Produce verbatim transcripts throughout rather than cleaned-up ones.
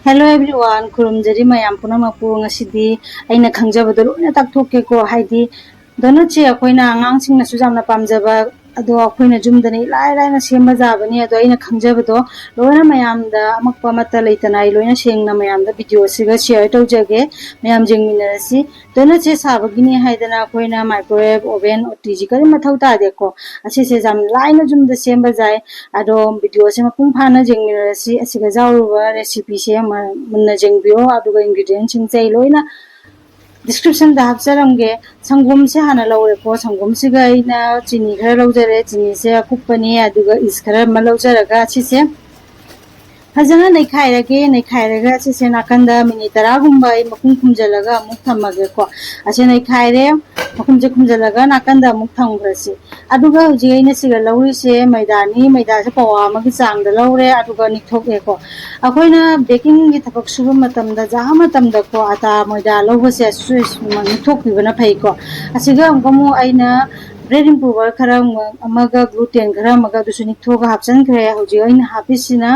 Hello everyone, ꯈꯨꯔꯨꯝꯖꯔꯤ ꯃꯌꯥꯝ ꯄꯨꯝꯅꯃꯛꯄꯨ꯫ ꯉꯁꯤꯗꯤ ꯑꯩꯅ ꯈꯪꯖꯕꯗꯣ ꯂꯣꯏꯅ ꯇꯥꯛꯊꯣꯛꯀꯦꯀꯣ꯫ ꯍꯥꯏꯗꯤ ꯗꯣꯅꯠꯁꯦ ꯑꯩꯈꯣꯏꯅ ꯑꯉꯥꯡꯁꯤꯡꯅꯁꯨ ꯌꯥꯝꯅ ꯄꯥꯝꯖꯕ, ꯑꯗꯣ ꯑꯩꯈꯣꯏꯅ ꯌꯨꯝꯗꯅ ꯏꯂꯥꯏ ꯂꯥꯏꯅ ꯁꯦꯝꯕ ꯌꯥꯕꯅꯤ꯫ ꯑꯗꯣ ꯑꯩꯅ ꯈꯪꯖꯕꯗꯣ ꯂꯣꯏꯅ ꯃꯌꯥꯝꯗ ꯑꯃꯛꯄ ꯑꯃꯠꯇ ꯂꯩꯇꯅ ꯑꯩ ꯂꯣꯏꯅ ꯁꯦꯡꯅ ꯃꯌꯥꯝꯗ ꯚꯤꯗꯤꯑꯣꯁꯤꯒ ꯁꯤꯌꯔ ꯇꯧꯖꯒꯦ꯫ ꯃꯌꯥꯝ ꯌꯦꯡꯃꯤꯟꯅꯔꯁꯤ꯫ ꯗꯣꯅꯠꯁꯦ ꯁꯥꯕꯒꯤꯅꯤ ꯍꯥꯏꯗꯅ ꯑꯩꯈꯣꯏꯅ microwave, oven, O T G ꯀꯔꯤꯝ ꯃꯊꯧ ꯇꯥꯗꯦꯀꯣ꯫ ꯑꯁꯤꯁꯦ ꯌꯥꯝ ꯂꯥꯏꯅ ꯌꯨꯝꯗ ꯁꯦꯝꯕ ꯌꯥꯏ꯫ ꯑꯗꯣ ꯚꯤꯗꯤꯑꯣꯁꯦ ꯃꯄꯨꯡ ꯐꯥꯅ ꯌꯦꯡꯃꯤꯟꯅꯔꯁꯤ꯫ ꯑꯁꯤꯒ ꯌꯥꯎꯔꯤꯕ ꯔꯦꯁꯤꯄꯤꯁꯦ ꯃꯨꯟꯅ ꯌꯦꯡꯕꯤꯌꯣ, ꯑꯗꯨꯒ ꯏꯟꯒ꯭ꯔꯤꯗꯤꯌꯦꯟꯁꯤꯡꯁꯦ ꯑꯩ ꯂꯣꯏꯅ ꯗꯤꯁꯀ꯭ꯔꯤꯞꯁꯟꯗ ꯍꯥꯞꯆꯔꯝꯒꯦ꯫ ꯁꯪꯒꯣꯝꯁꯦ ꯍꯥꯟꯅ ꯂꯧꯔꯦꯀꯣ꯫ ꯁꯪꯒꯣꯝꯁꯤꯒ ꯑꯩꯅ ꯆꯤꯅꯤ ꯈꯔ ꯂꯧꯖꯔꯦ꯫ ꯆꯤꯅꯤꯁꯦ ꯑꯀꯨꯞꯄꯅꯤ, ꯑꯗꯨꯒ ꯏꯁ ꯈꯔ ꯑꯃ ꯂꯧꯖꯔꯒ ꯁꯤꯁꯦ ꯐꯖꯅ ꯅꯩꯈꯥꯏꯔꯒꯦ꯫ ꯅꯩꯈꯥꯏꯔꯒ ꯁꯤꯁꯦ ꯅꯥꯀꯟꯗ ꯃꯤꯅꯤꯠ ꯇꯔꯥꯒꯨꯝꯕ ꯑꯩ ꯃꯈꯨꯝ ꯈꯨꯝꯖꯤꯜꯂꯒ ꯑꯃꯨꯛ ꯊꯝꯃꯒꯦꯀꯣ꯫ ꯑꯁꯤ ꯅꯩꯈꯥꯏꯔꯦ꯫ ꯃꯈꯨꯝꯁꯦ ꯈꯨꯝꯖꯤꯜꯂꯒ ꯅꯥꯀꯟꯗ ꯑꯃꯨꯛ ꯊꯝꯈ꯭ꯔꯁꯤ꯫ ꯑꯗꯨꯒ ꯍꯧꯖꯤꯛ ꯑꯩꯅ ꯁꯤꯒ ꯂꯧꯔꯤꯁꯦ ꯃꯩꯗꯥꯅꯤ꯫ ꯃꯩꯗꯥꯁꯦ ꯄꯋꯥ ꯑꯃꯒꯤ ꯆꯥꯡꯗ ꯂꯧꯔꯦ, ꯑꯗꯨꯒ ꯅꯤꯛꯊꯣꯛꯑꯦꯀꯣ꯫ ꯑꯩꯈꯣꯏꯅ ꯕꯦꯀꯤꯡꯒꯤ ꯊꯕꯛ ꯁꯨꯕ ꯃꯇꯝꯗ, ꯆꯥꯕ ꯃꯇꯝꯗꯀꯣ, ꯑꯇꯥ ꯃꯣꯏꯗꯥ ꯂꯧꯕꯁꯦ ꯁꯨ-, ꯁꯨꯃꯥꯏꯅ ꯅꯤꯛꯊꯣꯛꯄꯤꯕꯅ ꯐꯩꯀꯣ꯫ ꯑꯁꯤꯒ ꯑꯃꯨꯛ ꯑꯃꯨꯛ ꯑꯩꯅ ꯕ꯭ꯔꯦꯗ ꯏꯝꯄ꯭ꯔꯨꯚꯔ ꯈꯔ ꯑꯃꯒ, ꯒ꯭ꯂꯨꯇꯦꯟ ꯈꯔ ꯑꯃꯒ, ꯑꯗꯨꯁꯨ ꯅꯤꯛꯊꯣꯛꯑꯒ ꯍꯥꯞꯆꯤꯟꯈ꯭ꯔꯦ꯫ ꯍꯧꯖꯤꯛ ꯑꯩꯅ ꯍꯥꯞꯄꯤꯁꯤꯅ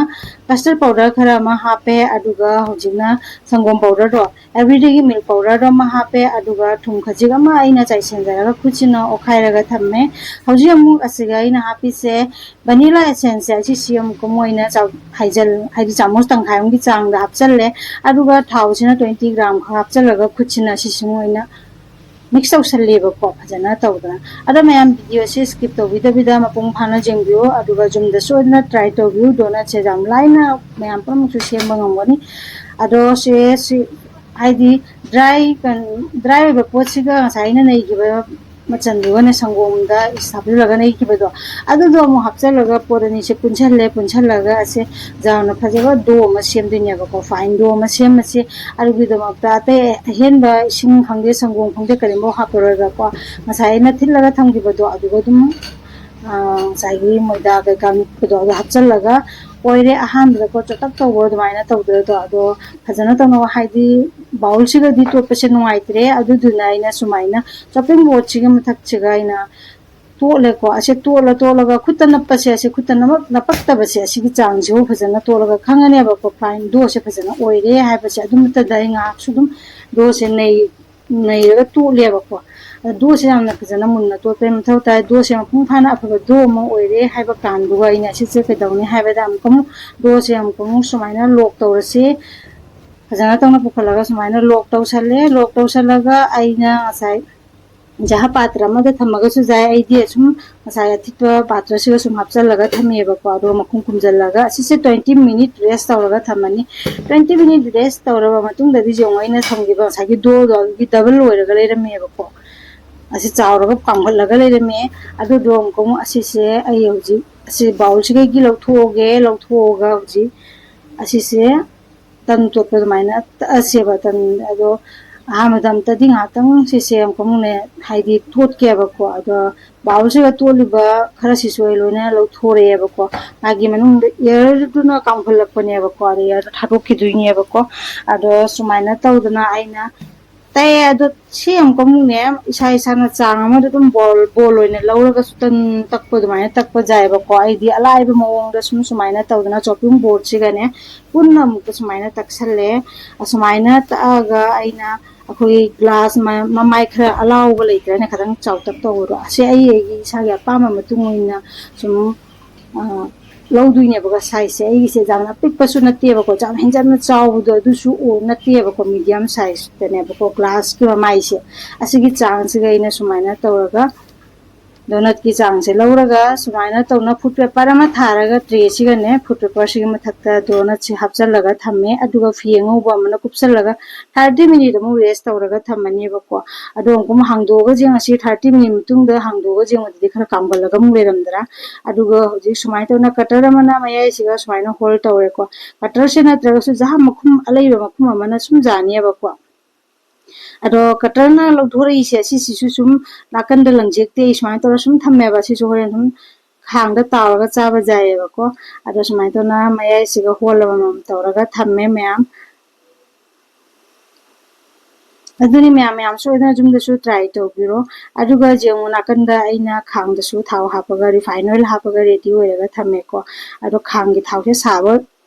ꯀꯁꯇꯔꯗ ꯄꯥꯎꯗꯔ ꯈꯔ ꯑꯃ ꯍꯥꯞꯄꯦ, ꯑꯗꯨꯒ ꯍꯧꯖꯤꯛꯅ ꯁꯪꯒꯣꯝ ꯄꯥꯎꯗꯔꯗꯣ, ꯑꯦꯚ꯭ꯔꯤꯗꯦꯒꯤ ꯃꯤꯜꯛ ꯄꯥꯎꯗꯔꯗꯣ ꯑꯃ ꯍꯥꯞꯄꯦ, ꯑꯗꯨꯒ ꯊꯨꯝ ꯈꯖꯤꯛ ꯑꯃ ꯑꯩꯅ ꯆꯥꯏꯁꯤꯟꯖꯔꯒ ꯈꯨꯠꯁꯤꯅ ꯑꯣꯠꯈꯥꯏꯔꯒ ꯊꯝꯃꯦ꯫ ꯍꯧꯖꯤꯛ ꯑꯃꯨꯛ ꯑꯁꯤꯒ ꯑꯩꯅ ꯍꯥꯞꯄꯤꯁꯦ ꯚꯅꯤꯂꯥ ꯑꯦꯁꯦꯟꯁꯁꯦ, ꯑꯁꯤꯁꯤ ꯑꯃꯨꯛꯀ ꯃꯣꯏꯅ ꯆꯥꯎ-, ꯍꯥꯏꯖꯜ-, ꯍꯥꯏꯗꯤ ꯆꯥꯃꯁ ꯇꯪꯈꯥꯏ ꯑꯃꯒꯤ ꯆꯥꯡꯗ ꯍꯥꯞꯆꯜꯂꯦ꯫ ꯑꯗꯨꯒ ꯊꯥꯎꯁꯤꯅ ꯇ꯭ꯋꯦꯟꯇꯤ ꯒ꯭ꯔꯥꯝ ꯈꯛ ꯍꯥꯞꯆꯜꯂꯒ ꯈꯨꯠꯁꯤꯅ ꯑꯁꯤꯁꯤ ꯃꯣꯏꯅ ꯃꯤꯛꯁ ꯇꯧꯁꯜꯂꯦꯕꯀꯣ, ꯐꯖꯅ ꯇꯧꯗꯅ꯫ ꯑꯗꯣ ꯃꯌꯥꯝ ꯚꯤꯗꯤꯑꯣꯁꯦ ꯁ꯭ꯀꯤꯞ ꯇꯧꯕꯤꯗꯕꯤꯗ ꯃꯄꯨꯡ ꯐꯥꯅ ꯌꯦꯡꯕꯤꯌꯨ, ꯑꯗꯨꯒ ꯌꯨꯝꯗ ꯁꯣꯏꯗꯅ ꯇ꯭ꯔꯥꯏ ꯇꯧꯕꯤꯌꯨ꯫ ꯗꯣꯅꯠꯁꯦ ꯌꯥꯝ ꯂꯥꯏꯅ ꯃꯌꯥꯝ ꯄꯨꯝꯅꯃꯛꯁꯨ ꯁꯦꯝꯕ ꯉꯝꯒꯅꯤ꯫ ꯑꯗꯣ ꯁꯦ, ꯁꯤ, ꯍꯥꯏꯗꯤ ꯗ꯭ꯔꯥꯏ ꯀꯟ-, ꯗ꯭ꯔꯥꯏ ꯑꯣꯏꯕ ꯄꯣꯠꯁꯤꯒ ꯉꯁꯥꯏ ꯑꯩꯅ ꯅꯩꯈꯤꯕ ꯃꯆꯟꯗꯨꯒꯅꯦ, ꯁꯪꯒꯣꯝꯗ ꯏꯁ ꯍꯥꯞꯆꯤꯜꯂꯒ ꯅꯩꯈꯤꯕꯗꯣ, ꯑꯗꯨꯗꯣ ꯑꯃꯨꯛ ꯍꯥꯞꯆꯤꯜꯂꯒ ꯄꯣꯠ ꯑꯅꯤꯁꯦ ꯄꯨꯟꯁꯤꯜꯂꯦ꯫ ꯄꯨꯟꯁꯤꯜꯂꯒ ꯑꯁꯦ ꯖꯥꯝꯅ ꯐꯖꯕ ꯗꯣ ꯑꯃ ꯁꯦꯝꯗꯣꯏꯅꯦꯕꯀꯣ, ꯐꯥꯏꯟ ꯗꯣ ꯑꯃ ꯁꯦꯝꯃꯁꯤ꯫ ꯑꯗꯨꯒꯤꯗꯃꯛꯇ ꯑꯇꯩ ꯑꯍꯦꯟꯕ ꯏꯁꯤꯡ ꯈꯪꯗꯦ, ꯁꯪꯒꯣꯝ ꯈꯪꯗꯦ, ꯀꯔꯤꯝꯐꯥꯎ ꯍꯥꯞꯄꯔꯣꯏꯕꯀꯣ꯫ ꯉꯁꯥꯏ ꯑꯩꯅ ꯊꯤꯠꯂꯒ ꯊꯝꯈꯤꯕꯗꯣ ꯑꯗꯨꯒ ꯑꯗꯨꯝ, ꯑ, ꯉꯁꯥꯏꯒꯤ ꯃꯣꯏꯗꯥ ꯀꯩꯀꯥ ꯃꯤꯛꯄꯗꯣ ꯑꯗꯨ ꯍꯥꯞꯆꯤꯜꯂꯒ ꯑꯣꯏꯔꯦ꯫ ꯑꯍꯥꯟꯕꯗꯀꯣ ꯆꯣꯇꯛ ꯇꯧꯕ ꯑꯗꯨꯃꯥꯏꯅ ꯇꯧꯗꯣꯏꯗꯣ, ꯑꯗꯣ ꯐꯖꯅ ꯇꯧꯅꯕ, ꯍꯥꯏꯗꯤ ꯕꯥꯎꯜꯁꯤꯒꯗꯤ ꯇꯣꯠꯄꯁꯦ ꯅꯨꯡꯉꯥꯏꯇ꯭ꯔꯦ꯫ ꯑꯗꯨꯗꯨꯅ ꯑꯩꯅ ꯁꯨꯃꯥꯏꯅ ꯆꯣꯞꯄꯤꯡ ꯕꯣꯔꯗꯁꯤꯒꯤ ꯃꯊꯛꯁꯤꯒ ꯑꯩꯅ ꯇꯣꯠꯂꯦꯀꯣ꯫ ꯑꯁꯦ ꯇꯣꯠꯂ ꯇꯣꯠꯂꯒ ꯈꯨꯠꯇ ꯅꯞꯄꯁꯦ, ꯑꯁꯦ ꯈꯨꯠꯇ ꯅꯞꯄꯛꯇꯕꯁꯦ, ꯑꯁꯤꯒꯤ ꯆꯥꯡꯁꯤꯕꯨ ꯐꯖꯅ ꯇꯣꯠꯂꯒ ꯈꯪꯉꯅꯦꯕꯀꯣ꯫ Fine dough ꯁꯦ ꯐꯖꯅ ꯑꯣꯏꯔꯦ ꯍꯥꯏꯕꯁꯦ꯫ ꯑꯗꯨ ꯃꯇꯝꯗ ꯑꯩ ꯉꯥꯏꯍꯥꯛꯁꯨ ꯑꯗꯨꯝ dough ꯁꯦ ꯅꯩ ꯅꯩꯔꯒ ꯇꯣꯠꯂꯦꯕꯀꯣ꯫ ꯑꯗꯣ dough ꯁꯦ ꯌꯥꯝꯅ ꯐꯖꯅ ꯃꯨꯟꯅ ꯇꯣꯠꯄꯩ ꯃꯊꯧ ꯇꯥꯏ꯫ Dough ꯁꯦ ꯃꯄꯨꯡ ꯐꯥꯅ ꯑꯐꯕ dough ꯑꯃ ꯑꯣꯏꯔꯦ ꯍꯥꯏꯕ ꯀꯥꯟꯗꯨꯒ ꯑꯩꯅ ꯁꯤꯁꯦ ꯀꯩꯗꯧꯅꯤ ꯍꯥꯏꯕꯗ ꯑꯃꯨꯛꯀ ꯑꯃꯨꯛ dough ꯁꯦ ꯑꯃꯨꯛꯀ ꯑꯃꯨꯛ ꯁꯨꯃꯥꯏꯅ lock ꯇꯧꯔꯁꯤ꯫ ꯐꯖꯅ ꯇꯧꯅ ꯄꯨꯈꯠꯂꯒ ꯁꯨꯃꯥꯏꯅ lock ꯇꯧꯁꯜꯂꯦ꯫ Lock ꯇꯧꯁꯜꯂꯒ ꯑꯩꯅ ꯉꯁꯥꯏ ꯖꯍꯥ ꯄꯥꯇ꯭ꯔ ꯑꯃꯗ ꯊꯝꯃꯒꯁꯨ ꯌꯥꯏ꯫ ꯑꯩꯗꯤ ꯑꯁꯨꯝ ꯉꯁꯥꯏ ꯑꯊꯤꯠꯄ ꯄꯥꯇ꯭ꯔꯁꯤꯒ ꯁꯨꯝ ꯍꯥꯞꯆꯜꯂꯒ ꯊꯝꯃꯦꯕꯀꯣ꯫ ꯑꯗꯨꯒ ꯃꯈꯨꯝ ꯈꯨꯝꯖꯜꯂꯒ ꯑꯁꯤꯁꯦ twenty minute rest ꯇꯧꯔꯒ ꯊꯝꯃꯅꯤ꯫ Twenty minute rest ꯇꯧꯔꯕ ꯃꯇꯨꯡꯗꯗꯤ ꯌꯦꯡꯉꯣ, ꯑꯩꯅ ꯊꯝꯈꯤꯕ ꯉꯁꯥꯏꯒꯤ dough ꯗꯣ ꯑꯗꯨꯒꯤ double ꯑꯣꯏꯔꯒ ꯂꯩꯔꯝꯃꯦꯕꯀꯣ꯫ ꯑꯁꯤ ꯆꯥꯎꯔꯒ ꯀꯥꯝꯈꯠꯂꯒ ꯂꯩꯔꯝꯃꯦ꯫ ꯑꯗꯨꯗꯣ ꯑꯃꯨꯛꯀ ꯑꯃꯨꯛ ꯑꯁꯤꯁꯦ ꯑꯩ ꯍꯧꯖꯤꯛ ꯑꯁꯤ bowl ꯁꯤꯗꯒꯤ ꯂꯧꯊꯣꯛꯑꯒꯦ꯫ ꯂꯧꯊꯣꯛꯑꯒ ꯍꯧꯖꯤꯛ ꯑꯁꯤꯁꯦ ꯇꯟ ꯇꯣꯠꯄ ꯑꯗꯨꯃꯥꯏꯅ ꯇꯛꯑꯁꯦꯕ꯫ ꯇꯟ ꯑꯗꯣ ꯑꯍꯥꯟꯕꯗ ꯑꯝꯇꯗꯤ ꯉꯥꯏꯍꯥꯛꯇꯪ ꯁꯤꯁꯦ ꯑꯃꯨꯛꯀ ꯑꯃꯨꯛꯅꯦ, ꯍꯥꯏꯗꯤ ꯇꯣꯠꯀꯦꯕꯀꯣ꯫ ꯑꯗꯣ bowl ꯁꯤꯗ ꯇꯣꯠꯂꯤꯕ ꯈꯔꯁꯤꯁꯨ ꯑꯩ ꯂꯣꯏꯅ ꯂꯧꯊꯣꯔꯛꯑꯦꯕꯀꯣ꯫ ꯃꯥꯒꯤ ꯃꯅꯨꯡꯗ air ꯗꯨꯅ ꯀꯥꯝꯈꯠꯂꯛꯄꯅꯦꯕꯀꯣ꯫ ꯑꯗ air ꯗꯣ ꯊꯥꯗꯣꯛꯈꯤꯗꯣꯏꯅꯦꯕꯀꯣ꯫ ꯑꯗꯣ ꯁꯨꯃꯥꯏꯅ ꯇꯧꯗꯅ ꯑꯩꯅ ꯇꯛꯑꯦ꯫ ꯑꯗꯣ ꯁꯤ ꯑꯃꯨꯛꯀ ꯑꯃꯨꯛꯅꯦ, ꯏꯁꯥ ꯏꯁꯥꯅ ꯆꯥꯡ ꯑꯃꯗ ꯑꯗꯨꯝ bowl, bowl ꯑꯣꯏꯅ ꯂꯧꯔꯒꯁꯨ ꯇꯟ ꯇꯛꯄ ꯑꯗꯨꯃꯥꯏꯅ ꯇꯛꯄ ꯌꯥꯏꯑꯕꯀꯣ꯫ ꯑꯩꯗꯤ ꯑꯂꯥꯏꯕ ꯃꯑꯣꯡꯗ ꯁꯨꯝ ꯁꯨꯃꯥꯏꯅ ꯇꯧꯗꯅ chopping board ꯁꯤꯒꯅꯦ ꯄꯨꯟꯅ ꯑꯃꯨꯛꯀ ꯁꯨꯃꯥꯏꯅ ꯇꯛꯁꯜꯂꯦ꯫ ꯑꯁꯨꯃꯥꯏꯅ ꯇꯛꯑꯒ ꯑꯩꯅ ꯑꯩꯈꯣꯏꯒꯤ glass ꯃ-, ꯃꯃꯥꯏ ꯈꯔ ꯑꯂꯥꯎꯕ ꯂꯩꯇ꯭ꯔꯅꯦ, ꯈꯤꯇꯪ ꯆꯥꯎꯇꯛ ꯇꯧꯕꯗꯣ, ꯑꯁꯤ ꯑꯩ, ꯑꯩꯒꯤ ꯏꯁꯥꯒꯤ ꯑꯄꯥꯝꯕ ꯃꯇꯨꯡ ꯑꯣꯏꯅ ꯁꯨꯝ, ꯑ, ꯂꯧꯗꯣꯏꯅꯦꯕꯀꯣ꯫ Size ꯁꯦ ꯑꯩꯒꯤꯁꯦ ꯌꯥꯝꯅ ꯄꯤꯛꯄꯁꯨ ꯅꯠꯇꯦꯕꯀꯣ, ꯌꯥꯝ ꯍꯦꯟꯖꯟꯅ ꯆꯥꯎꯕꯗꯣ ꯑꯗꯨꯁꯨ ꯑꯣ-, ꯅꯠꯇꯦꯕꯀꯣ, medium size ꯇꯅꯦꯕꯀꯣ glass ꯀꯤ ꯃꯃꯥꯏꯁꯦ꯫ ꯑꯁꯤꯒꯤ ꯆꯥꯡꯁꯤꯒ ꯑꯩꯅ ꯁꯨꯃꯥꯏꯅ ꯇꯧꯔꯒ donut ꯀꯤ ꯆꯥꯡꯁꯦ ꯂꯧꯔꯒ ꯁꯨꯃꯥꯏꯅ ꯇꯧꯅ food paper ꯑꯃ ꯊꯥꯔꯒ tray ꯁꯤꯒꯅꯦ, food paper ꯁꯤꯒꯤ ꯃꯊꯛꯇ donut ꯁꯦ ꯍꯥꯞꯆꯜꯂꯒ ꯊꯝꯃꯦ꯫ ꯑꯗꯨꯒ ꯐꯤ ꯑꯉꯧꯕ ꯑꯃꯅ ꯀꯨꯞꯁꯜꯂꯒ thirty minute ꯑꯃꯨꯛ rest ꯇꯧꯔꯒ ꯊꯝꯃꯅꯦꯕꯀꯣ꯫ ꯑꯗꯣ ꯑꯃꯨꯛ ꯍꯥꯡꯗꯣꯛꯑꯒ ꯌꯦꯡꯉꯁꯤ, thirty minute ꯃꯇꯨꯡꯗ ꯍꯥꯡꯗꯣꯛꯑꯒ ꯌꯦꯡꯕꯗꯗꯤ ꯈꯔ ꯀꯥꯝꯒꯜꯂꯒ ꯑꯃꯨꯛ ꯂꯩꯔꯝꯗ꯭ꯔꯥ꯫ ꯑꯗꯨꯒ ꯍꯧꯖꯤꯛ ꯁꯨꯃꯥꯏꯅ ꯇꯧꯅ cutter ꯑꯃꯅ ꯃꯌꯥꯏꯁꯤꯒ ꯁꯨꯃꯥꯏꯅ hole ꯇꯧꯔꯦꯀꯣ꯫ Cutter ꯁꯦ ꯅꯠꯇ꯭ꯔꯒꯁꯨ ꯖꯍꯥ ꯃꯈꯨꯝ, ꯑꯂꯩꯕ ꯃꯈꯨꯝ ꯑꯃꯅ ꯁꯨꯝ ꯌꯥꯅꯤꯕꯀꯣ꯫ ꯑꯗꯣ cutter ꯅ ꯂꯧꯊꯣꯔꯛꯏꯁꯦ, ꯑꯁꯤꯁꯤꯁꯨ ꯁꯨꯝ ꯅꯥꯀꯟꯗ ꯂꯪꯖꯦꯛꯇꯦ, ꯑꯩ ꯁꯨꯃꯥꯏꯅ ꯇꯧꯔ ꯁꯨꯝ ꯊꯝꯃꯦꯕ꯫ ꯁꯤꯁꯨ ꯍꯣꯔꯦꯟ ꯁꯨꯝ ꯈꯥꯡꯗ ꯇꯥꯎꯔꯒ ꯆꯥꯕ ꯌꯥꯏꯌꯦꯕꯀꯣ꯫ ꯑꯗꯣ ꯁꯨꯃꯥꯏꯅ ꯇꯧꯅ ꯃꯌꯥꯏꯁꯤꯒ hole ꯑꯃꯃꯝ ꯇꯧꯔꯒ ꯊꯝꯃꯦ ꯃꯌꯥꯝ꯫ ꯑꯗꯨꯅꯤ ꯃꯌꯥꯝ, ꯃꯌꯥꯝ ꯁꯣꯏꯗꯅ ꯌꯨꯝꯗꯁꯨ try ꯇꯧꯕꯤꯔꯣ꯫ ꯑꯗꯨꯒ ꯌꯦꯡꯉꯨ, ꯅꯥꯀꯟꯗ ꯑꯩꯅ ꯈꯥꯡꯗꯁꯨ ꯊꯥꯎ ꯍꯥꯞꯄꯒ, refine oil ꯍꯥꯞꯄꯒ ready ꯑꯣꯏꯔꯒ ꯊꯝꯃꯦꯀꯣ꯫ ꯑꯗꯣ ꯈꯥꯡꯒꯤ ꯊꯥꯎꯁꯦ ꯁꯥꯕ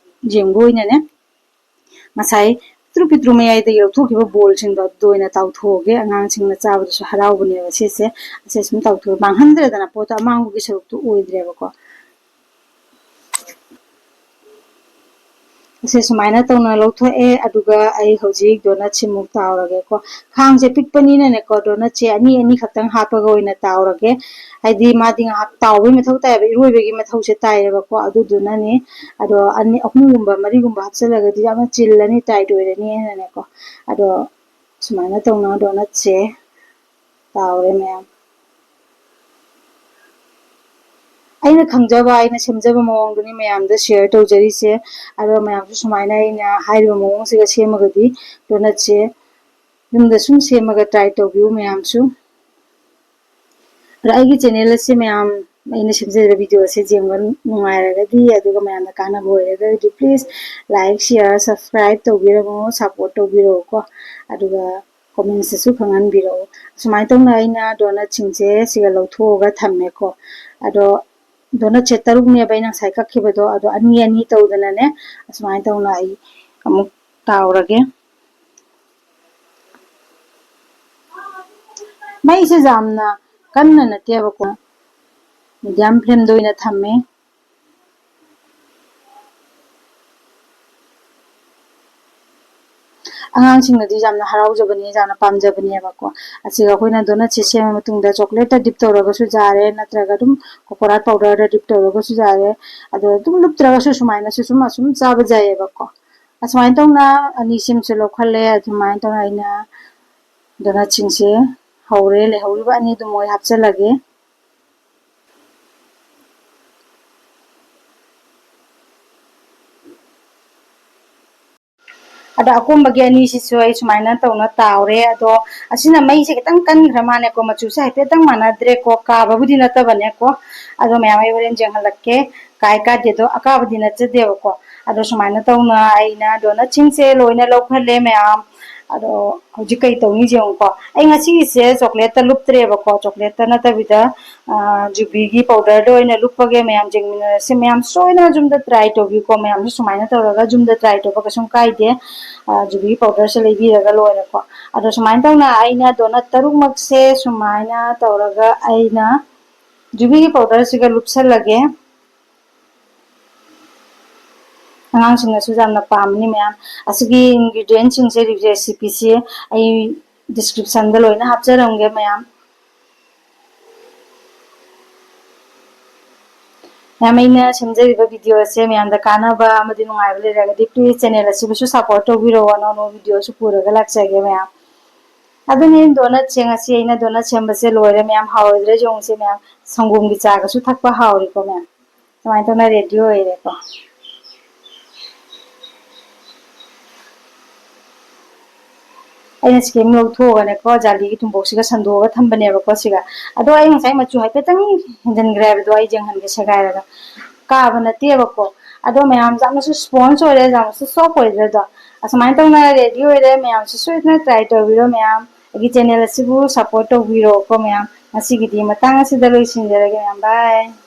ꯌꯦꯡꯕ ꯑꯣꯏꯅꯅꯦ, ꯉꯁꯥꯏ ꯄꯤꯇ꯭ꯔꯨ ꯄꯤꯇ꯭ꯔꯨ ꯃꯌꯥꯏꯗꯒꯤ ꯂꯧꯊꯣꯛꯈꯤꯕ ballꯁꯤꯡꯗꯣ ꯑꯗꯨꯗ ꯑꯣꯏꯅ ꯇꯥꯎꯊꯣꯛꯑꯒꯦ꯫ ꯑꯉꯥꯡꯁꯤꯡꯅ ꯆꯥꯕꯗꯁꯨ ꯍꯔꯥꯎꯕꯅꯦꯕ ꯁꯤꯁꯦ꯫ ꯑꯁꯦ ꯁꯨꯝ ꯇꯥꯎꯊꯣꯛꯑ ꯃꯥꯡꯍꯟꯗ꯭ꯔꯦꯗꯅ, ꯄꯣꯠꯇꯣ ꯑꯃꯥꯡꯕꯒꯤ ꯁꯔꯨꯛꯇꯨ ꯑꯣꯏꯗ꯭ꯔꯦꯕꯀꯣ꯫ ꯑꯁꯦ ꯁꯨꯃꯥꯏꯅ ꯇꯧꯅ ꯂꯧꯊꯣꯛꯑꯦ꯫ ꯑꯗꯨꯒ ꯑꯩ ꯍꯧꯖꯤꯛ ꯗꯣꯅꯠꯁꯤꯃꯨꯛ ꯇꯥꯎꯔꯒꯦꯀꯣ꯫ ꯈꯥꯡꯁꯦ ꯄꯤꯛꯄꯅꯤꯅꯅꯦꯀꯣ, ꯗꯣꯅꯠꯁꯦ ꯑꯅꯤ ꯑꯅꯤ ꯈꯛꯇꯪ ꯍꯥꯞꯄꯒ ꯑꯣꯏꯅ ꯇꯥꯎꯔꯒꯦ꯫ ꯍꯥꯏꯗꯤ ꯃꯥꯗꯤ ꯉꯥꯏꯍꯥꯛ ꯇꯥꯎꯕꯒꯤ ꯃꯊꯧ ꯇꯥꯏꯌꯦꯕ, ꯏꯔꯣꯏꯕꯒꯤ ꯃꯊꯧꯁꯦ ꯇꯥꯏꯌꯦꯕꯀꯣ꯫ ꯑꯗꯨꯗꯨꯅꯅꯦ꯫ ꯑꯗꯣ ꯑꯅꯤ, ꯑꯍꯨꯝꯒꯨꯝꯕ ꯃꯔꯤꯒꯨꯝꯕ ꯍꯥꯞꯆꯤꯜꯂꯒꯗꯤ ꯌꯥꯝꯅ ꯆꯤꯜꯂꯅꯤ, tight ꯑꯣꯏꯔꯅꯤ ꯍꯥꯏꯅꯅꯦꯀꯣ꯫ ꯑꯗꯣ ꯁꯨꯃꯥꯏꯅ ꯇꯧꯅ ꯗꯣꯅꯠꯁꯦ ꯇꯥꯎꯔꯦ ꯃꯌꯥꯝ꯫ ꯑꯩꯅ ꯈꯪꯖꯕ, ꯑꯩꯅ ꯁꯦꯝꯖꯕ ꯃꯑꯣꯡꯗꯨꯅꯤ ꯃꯌꯥꯝꯗ share ꯇꯧꯖꯔꯤꯁꯦ꯫ ꯑꯗꯣ ꯃꯌꯥꯝꯁꯨ ꯁꯨꯃꯥꯏꯅ ꯑꯩꯅ ꯍꯥꯏꯔꯤꯕ ꯃꯑꯣꯡꯁꯤꯒ ꯁꯦꯝꯃꯒꯗꯤ ꯗꯣꯅꯠꯁꯦ ꯌꯨꯝꯗ ꯁꯨꯝ ꯁꯦꯝꯃꯒ try ꯇꯧꯕꯤꯌꯨ ꯃꯌꯥꯝꯁꯨ꯫ ꯑꯗꯣ ꯑꯩꯒꯤ channel ꯑꯁꯤ ꯃꯌꯥꯝ, ꯑꯩꯅ ꯁꯦꯝꯖꯔꯤꯕ video ꯑꯁꯤ ꯌꯦꯡꯕ ꯅꯨꯡꯉꯥꯏꯔꯒꯗꯤ, ꯑꯗꯨꯒ ꯃꯌꯥꯝꯅ ꯀꯥꯟꯅꯕ ꯑꯣꯏꯔꯒꯗꯤ please like, share, subscribe ꯇꯧꯕꯤꯔꯝꯃꯣ, support ꯇꯧꯕꯤꯔꯛꯎꯀꯣ꯫ ꯑꯗꯨꯒ commentsꯇꯁꯨ ꯈꯪꯍꯟꯕꯤꯔꯛꯎ꯫ ꯁꯨꯃꯥꯏꯅ ꯇꯧꯅ ꯑꯩꯅ ꯗꯣꯅꯠꯁꯤꯡꯁꯦ ꯁꯤꯒ ꯂꯧꯊꯣꯛꯑꯒ ꯊꯝꯃꯦꯀꯣ꯫ ꯑꯗꯣ ꯗꯣꯅꯠꯁꯦ ꯇꯔꯨꯛꯅꯦꯕ ꯑꯩꯅ ꯉꯁꯥꯏ ꯀꯛꯈꯤꯕꯗꯣ, ꯑꯗꯣ ꯑꯅꯤ ꯑꯅꯤ ꯇꯧꯗꯅꯅꯦ, ꯑꯁꯨꯃꯥꯏꯅ ꯇꯧꯅ ꯑꯩ ꯑꯃꯨꯛ ꯇꯥꯎꯔꯒꯦ꯫ ꯃꯩꯁꯦ ꯌꯥꯝꯅ ꯀꯟꯅ ꯅꯠꯇꯦꯕꯀꯣ, medium flameꯗ ꯑꯣꯏꯅ ꯊꯝꯃꯦ꯫ ꯑꯉꯥꯡꯁꯤꯡꯅꯗꯤ ꯌꯥꯝꯅ ꯍꯔꯥꯎꯖꯕꯅꯤ, ꯌꯥꯝꯅ ꯄꯥꯝꯖꯕꯅꯦꯕꯀꯣ꯫ ꯑꯁꯤꯒ ꯑꯩꯈꯣꯏꯅ ꯗꯣꯅꯠꯁꯦ ꯁꯦꯝꯃ ꯃꯇꯨꯡꯗ chocolateꯇ dip ꯇꯧꯔꯒꯁꯨ ꯌꯥꯔꯦ, ꯅꯠꯇ꯭ꯔꯒ ꯑꯗꯨꯝ coconut powderꯗ dip ꯇꯧꯔꯒꯁꯨ ꯌꯥꯔꯦ꯫ ꯑꯗꯣ ꯑꯗꯨꯝ ꯂꯨꯞꯇ꯭ꯔꯒꯁꯨ ꯁꯨꯃꯥꯏꯅꯁꯨ ꯁꯨꯝ ꯑꯁꯨꯝ ꯆꯥꯕ ꯌꯥꯏꯌꯦꯕꯀꯣ꯫ ꯑꯁꯨꯃꯥꯏꯅ ꯇꯧꯅ ꯑꯅꯤꯁꯤꯃꯁꯨ ꯂꯧꯈꯠꯂꯦ꯫ ꯑꯗꯨꯃꯥꯏꯅ ꯇꯧꯅ ꯑꯩꯅ ꯗꯣꯅꯠꯁꯤꯡꯁꯦ ꯍꯧꯔꯦ꯫ ꯂꯩꯍꯧꯔꯤꯕ ꯑꯅꯤꯗꯨ ꯃꯣꯏ ꯍꯥꯞꯆꯤꯜꯂꯒꯦ꯫ ꯑꯗ ꯑꯀꯣꯝꯕꯒꯤ ꯑꯅꯤꯁꯤꯁꯨ ꯑꯩ ꯁꯨꯃꯥꯏꯅ ꯇꯧꯅ ꯇꯥꯎꯔꯦ꯫ ꯑꯗꯣ ꯑꯁꯤꯅ ꯃꯩꯁꯦ ꯈꯤꯇꯪ ꯀꯟꯈ꯭ꯔ ꯃꯥꯜꯂꯦꯀꯣ, ꯃꯆꯨꯁꯦ ꯍꯥꯏꯐꯦꯠꯇꯪ ꯃꯥꯟꯅꯗ꯭ꯔꯦꯀꯣ, ꯀꯥꯕꯕꯨꯗꯤ ꯅꯠꯇꯕꯅꯦꯀꯣ꯫ ꯑꯗꯣ ꯃꯌꯥꯝ ꯑꯩ ꯍꯣꯔꯦꯟ ꯌꯦꯡꯍꯜꯂꯛꯀꯦ, ꯀꯥꯏ ꯀꯥꯗꯦꯗꯣ, ꯑꯀꯥꯕꯗꯤ ꯅꯠꯆꯗꯦꯕꯀꯣ꯫ ꯑꯗꯣ ꯁꯨꯃꯥꯏꯅ ꯇꯧꯅ ꯑꯩꯅ ꯗꯣꯅꯠꯁꯤꯡꯁꯦ ꯂꯣꯏꯅ ꯂꯧꯈꯠꯂꯦ ꯃꯌꯥꯝ꯫ ꯑꯗꯣ ꯍꯧꯖꯤꯛ ꯀꯩ ꯇꯧꯅꯤ ꯌꯦꯡꯉꯨꯀꯣ꯫ ꯑꯩ ꯉꯁꯤꯒꯤꯁꯦ ꯆꯣꯀ꯭ꯂꯦꯠꯇ ꯂꯨꯞꯇ꯭ꯔꯦꯕꯀꯣ, ꯆꯣꯀ꯭ꯂꯦꯠꯇ ꯅꯠꯇꯕꯤꯗ, ꯑ, ꯖꯨꯕꯤꯒꯤ ꯄꯥꯎꯗꯔꯗ ꯑꯣꯏꯅ ꯂꯨꯞꯄꯒꯦ꯫ ꯃꯌꯥꯝ ꯌꯦꯡꯃꯤꯟꯅꯔꯁꯦ꯫ ꯃꯌꯥꯝ ꯁꯣꯏꯗꯅ ꯌꯨꯝꯗ ꯇ꯭ꯔꯥꯏ ꯇꯧꯕꯤꯌꯨꯀꯣ꯫ ꯃꯌꯥꯝꯁꯨ ꯁꯨꯃꯥꯏꯅ ꯇꯧꯔꯒ ꯌꯨꯝꯗ ꯇ꯭ꯔꯥꯏ ꯇꯧꯕ ꯀꯩꯁꯨꯝ ꯀꯥꯏꯗꯦ꯫ ꯑ, ꯖꯨꯕꯤꯒꯤ ꯄꯥꯎꯗꯔꯁꯦ ꯂꯩꯕꯤꯔꯒ ꯂꯣꯏꯔꯦꯀꯣ꯫ ꯑꯗꯣ ꯁꯨꯃꯥꯏꯅ ꯇꯧꯅ ꯑꯩꯅ ꯗꯣꯅꯠ ꯇꯔꯨꯛꯃꯛꯁꯦ ꯁꯨꯃꯥꯏꯅ ꯇꯧꯔꯒ ꯑꯩꯅ ꯖꯨꯕꯤꯒꯤ ꯄꯥꯎꯗꯔꯁꯤꯒ ꯂꯨꯞꯁꯜꯂꯒꯦ꯫ ꯑꯉꯥꯡꯁꯤꯡꯅꯁꯨ ꯌꯥꯝꯅ ꯄꯥꯝꯕꯅꯤ ꯃꯌꯥꯝ꯫ ꯑꯁꯤꯒꯤ ingredientꯁꯤꯡꯁꯦ, recipeꯁꯦ ꯑꯩ descriptionꯗ ꯂꯣꯏꯅ ꯍꯥꯞꯆꯔꯝꯒꯦ ꯃꯌꯥꯝ꯫ ꯃꯌꯥꯝ, ꯑꯩꯅ ꯁꯦꯝꯖꯔꯤꯕ video ꯑꯁꯦ ꯃꯌꯥꯝꯗ ꯀꯥꯟꯅꯕ ꯑꯃꯗꯤ ꯅꯨꯡꯉꯥꯏꯕ ꯂꯩꯔꯒꯗꯤ please channel ꯑꯁꯤꯕꯨꯁꯨ support ꯇꯧꯕꯤꯔꯛꯑꯣ꯫ ꯑꯅꯧ ꯑꯅꯧꯕ videoꯁꯨ ꯄꯨꯔꯒ ꯂꯥꯛꯆꯒꯦ ꯃꯌꯥꯝ꯫ ꯑꯗꯨꯅꯤ donutꯁꯦ ꯉꯁꯤ ꯑꯩꯅ donut ꯁꯦꯝꯕꯁꯦ ꯂꯣꯏꯔꯦ ꯃꯌꯥꯝ꯫ ꯍꯥꯎꯔꯣꯏꯗ꯭ꯔꯥ ꯌꯦꯡꯉꯨꯁꯦ ꯃꯌꯥꯝ꯫ ꯁꯪꯒꯣꯝꯒꯤ ꯆꯥꯒꯁꯨ ꯊꯛꯄ ꯍꯥꯎꯔꯤꯀꯣ ꯃꯌꯥꯝ꯫ ꯁꯨꯃꯥꯏꯅ ꯇꯧꯅ ready ꯑꯣꯏꯔꯦꯀꯣ꯫ ꯑꯩꯅ ꯁꯤꯒꯤ ꯑꯃ ꯂꯧꯊꯣꯛꯑꯒꯅꯦꯀꯣ, ꯖꯥꯂꯤꯒꯤ ꯊꯨꯝꯕꯣꯛꯁꯤꯒ ꯁꯟꯗꯣꯛꯑꯒ ꯊꯝꯕꯅꯦꯕꯀꯣ ꯁꯤꯒ꯫ ꯑꯗꯣ ꯑꯩ ꯉꯁꯥꯏ ꯃꯆꯨ ꯍꯥꯏꯐꯦꯠꯇꯪ ꯍꯦꯟꯖꯤꯟꯈ꯭ꯔꯦ ꯍꯥꯏꯕꯗꯣ ꯑꯩ ꯌꯦꯡꯍꯟꯒꯦ ꯁꯦꯒꯥꯏꯔꯒ꯫ ꯀꯥꯕ ꯅꯠꯇꯦꯕꯀꯣ꯫ ꯑꯗꯣ ꯃꯌꯥꯝ ꯌꯥꯝꯅꯁꯨ sponge ꯑꯣꯏꯔꯦ, ꯌꯥꯝꯅꯁꯨ soft ꯑꯣꯏꯗ꯭ꯔꯦ ꯑꯗꯣ꯫ ꯑꯁꯨꯃꯥꯏꯅ ꯇꯧꯅ ready ꯑꯣꯏꯔꯦ꯫ ꯃꯌꯥꯝꯁꯨ ꯁꯣꯏꯗꯅ try ꯇꯧꯕꯤꯔꯣ ꯃꯌꯥꯝ꯫ ꯑꯩꯒꯤ channel ꯑꯁꯤꯕꯨ support ꯇꯧꯕꯤꯔꯣꯀꯣ ꯃꯌꯥꯝ꯫ ꯉꯁꯤꯒꯤꯗꯤ ꯃꯇꯥꯡ ꯑꯁꯤꯗ ꯂꯣꯏꯁꯤꯟꯖꯔꯒꯦ ꯃꯌꯥꯝ꯫ Bye꯫